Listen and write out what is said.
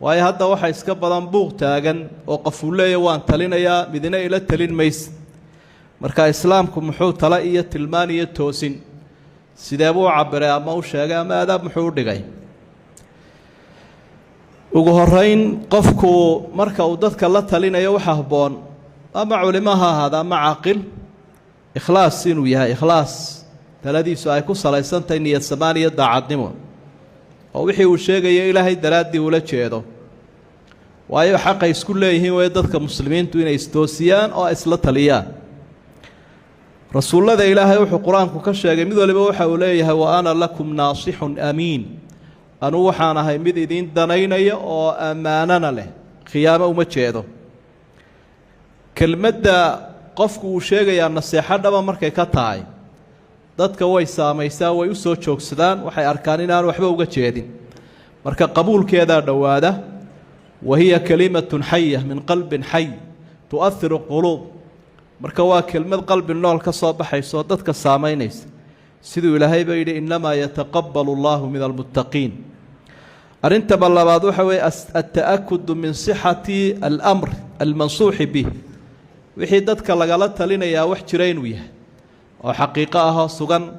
Waayo, hadda waxa iska badan buuq taagan oo qofuu leeya waan talinayaa, midna ila talin mayse. Marka Islaamku muxuu talo iyo tilmaan iyo toosin sidee buu u cabiray ama u sheegay ama aadaab muxuu u dhigay? Ugu horeyn, qofku marka uu dadka la talinayo, waxa habboon, ama culimo ha ahaada ama caaqil, ikhlaas inuu yahay, ikhlaas taladiisu ay ku salaysantahay niyad samaan iyo daacadnimo, oo wixii uu sheegayo Ilaahay daraaddii ula jeedo. Waayo, xaqay isku leeyihiin way dadka Muslimiintu inay istoosiyaan oo isla taliyaan. Rasuullada Ilaahay wuxuu Qur-aanku ka sheegay mid waliba waxa uu leeyahay: "وأنا لكم ناصح أمين." Anuu waxaan ahay mid idiin danaynaya oo ammaanana leh, khiyaamo uma jeedo. Kelmadda qofku uu sheegayaa naseexo dhaba markay ka tahay, dadka way saamaysaa, way u soo joogsadaan, waxay arkaan inaan waxba uga jeedin. Marka qabuulkeedaa dhowaada. وهي كلمة حية من قلب حي تؤثر القلوب. Marka waa kelmad qalbi nool ka soo baxayso oo dadka saamaynaysa, siduu Ilaahay ba yidhi: "إنما يتقبل الله من المتقين." Arrintaba labaad waxa weeye التأكد من صحة الأمر المنصوح به. Wixii dadka lagala talinayaa wax jira inuu yahay oo xaqiiqo ah oo sugan.